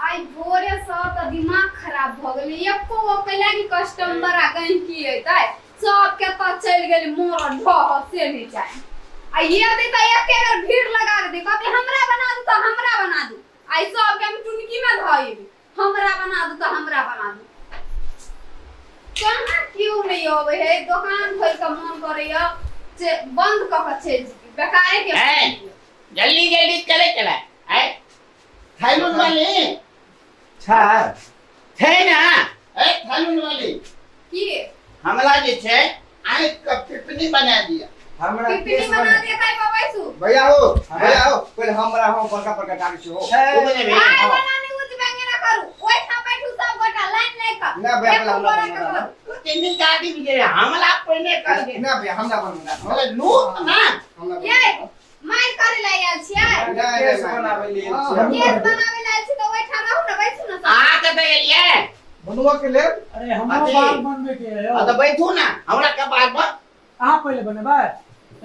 आइ भोरे सँ तऽ दिमाग खराब भऽ गेलै। एको गो कैला कि कस्टमर आ गहिंकी अयतै, सबके तऽ चलि गेलै मोर ढह से नहि चाही। आ एतै तऽ एके बेर भीड़ लगा देतै, कहतै हमरा बना दू तऽ हमरा बना दू। आइ सबके हम टुनकीमे धऽ एबै, हमरा बना दू तऽ हमरा बना दू। कहाँ केओ नहि अबै है, दोकान खोलि कऽ मन करैया जे बंद कऽ कऽ चलि जेबै बेकारे के। ऐ, जल्दी जल्दी चले चला ऐ थैलून वाली छै। छै ना? ए थैलून वाली की हमरा जे छै आँखि के पिपनी बना दिया। हमरा पिपनी केस बना बना दे ताहि पर बैसू। भैया हो, भैया हो, पहिले हमरा हो बड़का बड़का दाढ़ी छै हो। ओ बनेबै? आइ वाला नहि उच बैंगे ना करू, ओहिठाम बैठू सब गोटा लाइन लागि कऽ। ना भैया, पहिले एको हमरा गोरा के बना करू। केनी गाड़ी भी जे हमरा पहिने कर दे। ना भैया, हमरा बनबा दे। बोले लूट ना। हमरा ये बनबा मारि करे ला आयल छियै? दे। केस बनाबै लिए हाँ। केस बनाबै ला आयल छी तऽ ओहिठाम रहू ने, बैसू ने सब। अहाँ कतऽ गेलियै? बनबऽ के लेल। अरे हमरो अथी। बाल बनबै के है यौ। आ तऽ बैठू ना हमरा कपार पर। अहाँ पहिले बनेबै?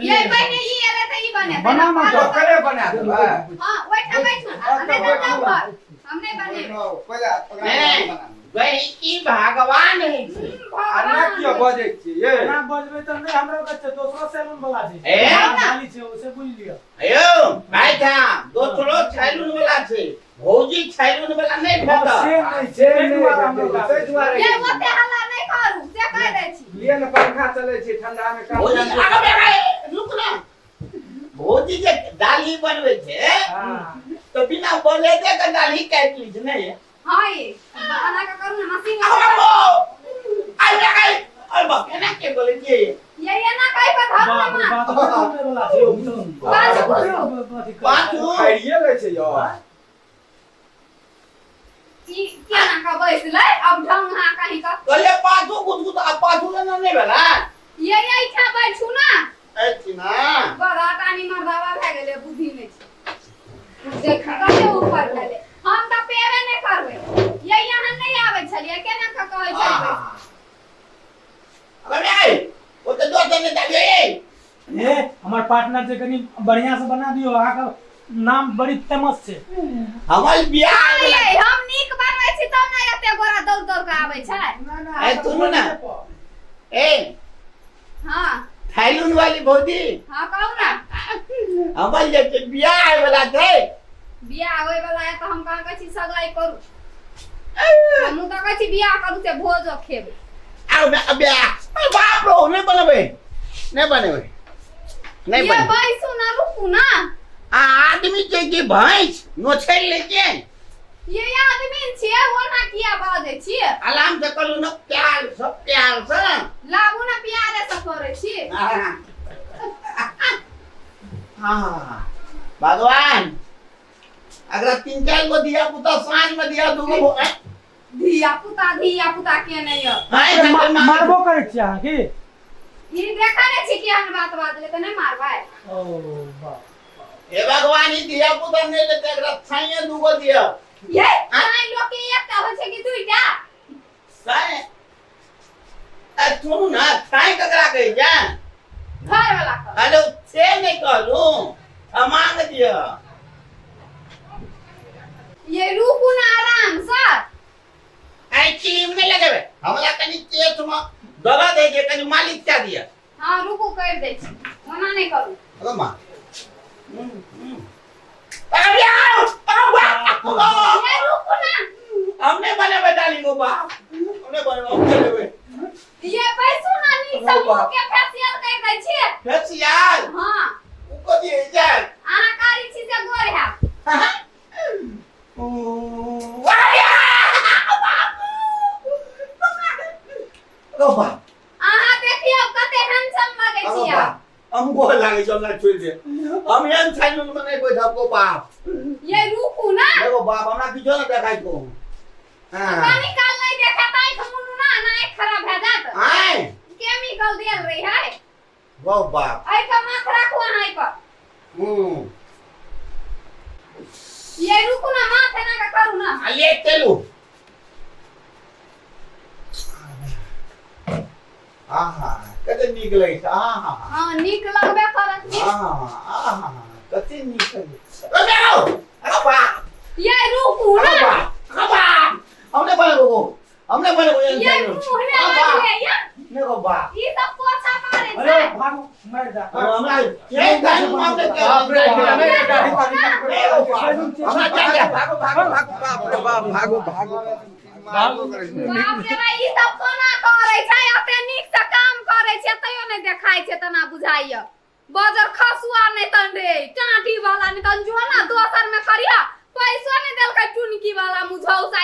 ये पहिने ई एलै तऽ ई बनेतै। बना ना बालो तऽ। ओकरे बना देबै। हँ, ओहिठाम बैठू ने, आ नहि तऽ जाउ घर, हम नहि बनेबै। पहिले ओकरा नहि। बना। गहिकी भगवान होइ छै। आ ना कियो बजै छियै ये? ना बजबै तऽ नहि हमरा कहै छै, दोसरो सैलून वाला छै। ए? खाली छै, ओसे बुझि लिअ। यौ भाई साहब, दोसरो छैलून वाला छै, भौजी छैलून वाला नहि भेटत। से नहि छै, से ताहि नहि दुआरे हमरा भेटै छै, ताहि दुआरे ये ओते हल्ला नहि करू से कहि दै छी। लिए ने पंखा चलै छै ठंडा मे काम। भौजी आगे बेगा रुक ना। भौजी जे दाली बनबै छै हाँ। तऽ बिना बलेदे के दाली काटि लै छै नहि? हाँ, ये बना के करू ना मशीन। आबो आइ बेगा अरे बाप, केना के बोलै छियै? ये ये ना कहि पर धरू ना बाप रे माँ। बाप, बड़ बनबै वाला छै यौ, तऽ। बाजू। अथी करै। बाजू। खाइए लै छै यौ। ई केना के बैसलै अब ढंग हा कहीं का। कहलियै पाछू गुदगुद आ पाछू लेना नहि भेलै। ये एहिठाम बैठू ना। अछि ना। बड़ा टानी मर्दावा भए गेलै, बुद्धि नहि छै। देख कते ऊपर भेलै, हम तऽ पेबे नहि करबै। ये यहाँ नहि आबै छलियै, केना के कहै छलियै? अरे ओ तऽ दोसर नहि दालियै। ए हमर पार्टनर जे कनी बढ़िया से बना दियो, अहाँके नाम बड़ी फेमस छै। हमर बियाह हाँ, ये हम नीक बनबै छी तब ने एते गोरा दौड़ दौड़ के आबै छै। ए सुनू ना, ए। हाँ। थैलून वाली भौजी। हाँ, कहू ना। हमर जे छै बियाह होय वाला छै। बियाह होय वाला है तऽ हम कहाँ कहै छी सगाई करू? हमहूँ तऽ कहै छी बियाह करू से भोजो खेबै। आउ बे बियाह, अरे बाप रो, नहि बनेबै, नहि बनेबै, नहि ये बनेबै। बैसू ना, रुकू ना। आ आदमी छै कि भैंस नोछैल लै छै? ये आदमी छियै, ओना किया बाजै छियै? आराम से करू ने, प्यार से, प्यार से। लाबू ना, प्यारे से करै छी। हाँ भगवान, अगर तीन चार गो धिया पुता साँझ में दिया, दू गो धिया पुता धिया पुता के नहि यऽ। हाँ, मारबो करै छियै अहाँ की? ई देखै नहि छी केहन बात बाजलै तऽ नहि मारबै? ओ बाप हे भगवान, ई धिया पुता नहि लेतै, एकरा छाइए दूगो दिया। ये साई लोक के एकटा होइ छै कि दुइटा? साई आ सुनू ना, छाइ ककरा कहै छै? घर वाला के। अरे से नहि कहलू, सामान दिया। ये रुकू ना आराम से। आइ क्रीम नहि लगेबै? हमरा कनि केश मे दर्द होइ छै, कनि मालिश कए दिअ। हाँ, रुकू, कर दै छी, ओना नहि करू। अरे माँ, अरे आओ, आओ, आओ। ये रुकू ना। हम नहि बनेबै डाली गो बाप, हम नहि बनेबै, हम चलेबै। ये बैसू ना नीक से, मुँह के फेसियल कर दै छी। फेसियल? हाँ। ओ कथी होइ छै? अहाँ कारी छी से गोर हैब। अहाँ देखियौ कते हैंडसम लगै छी आब। हम गोर लागै छै, हमरा छोड़ि दे, हम एहन सैलून मे नहि बैठब गो बाप। ये रुकू ना। देखो बाप, हमरा किछो नहि देखाइ छौ। हाँ। कनी काल नहि देखात, आँखि मुनू ना, ना आँखि खराब भए जायत। आँय? केमिकल देल रही है। गो बाप। एहि पर माथ राखू अहाँ, एहि पर। ये रुकू ना, माथ एना के करू ना। आ ले चलू। आहा, कते नीक लगै छै, आहा। हाँ, नीक लगबे करत नीक। आहा आहा, कते नीक लगै छै। अरे आओ, अरे बाप। ये रुकू ना। अरे बाप। हमने बनेबो एहन ये चाय रोटी। मुँह में आ, बा। लगले ये ने गो बा ई सब पोछा मारे अरे छै भागो मर जा हमरा एहन चाय मामले के बाप रे, बाप नहीं, दाढ़ी ताढ़ी ने गो बा। हमरा चाय दे। भागो भागो भागो बाप रे बाप भागो भागो बाप रे बा ई सब कोना करै छै एते नीक से काम करै छै तैयो नहि देखाइ छै तना बुझाइय बजर खसुआ नहि तन रे टाटी वाला नहि तन जो ना दोसर में करिया पैसो नहि देलकै टुनकी वाला मुझौसा।